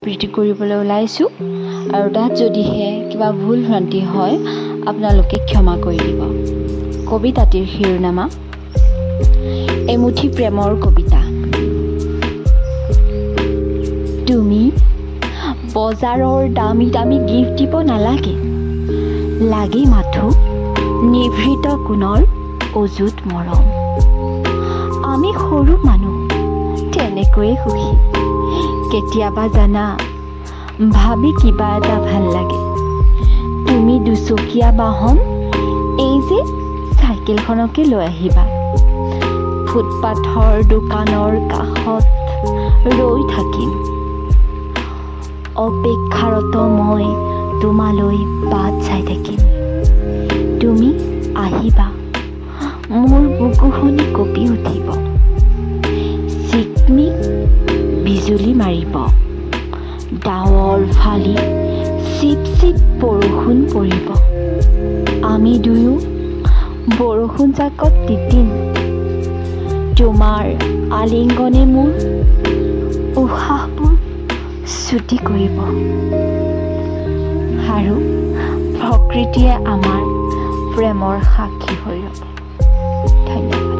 আবৃত্তি কৰিবলৈ ওলাইছোঁ আৰু তাত যদিহে কিবা ভুল ভ্ৰান্তি হয়, আপোনালোকে ক্ষমা কৰি দিব। কবিতাটিৰ শিৰোনামা এমুঠি প্ৰেমৰ কবিতা। তুমি বজাৰৰ দামী দামী গিফ্ট দিব নালাগে, লাগে মাথো নিভৃত কোণৰ অযুত মৰম। আমি সৰু মানুহ, তেনেকৈয়ে সুখী। কেতিয়াবা জানা, ভাবি কিবা এটা ভাল লাগে। তুমি দুচকীয়া বাহন, এই যে চাইকেলখনকে লৈ আহিবা। ফুটপাথৰ দোকানৰ কাষত ৰৈ থাকিম অপেক্ষাৰত। মই তোমালৈ বাট চাই থাকিম। তুমি আহিবা, মোৰ বুকুখনি কঁপি উঠিব, চিকমিক বিজুলী মাৰিব, ডাৱৰ ফালি চিপ চিপ বৰষুণ পৰিব। আমি দুয়ো বৰষুণজাকত তিতিম। তোমাৰ আলিংগনে মোৰ উশাহবোৰ চুটি কৰিব আৰু প্ৰকৃতিয়ে আমাৰ প্ৰেমৰ সাক্ষী হৈ ৰ'ব। ধন্যবাদ।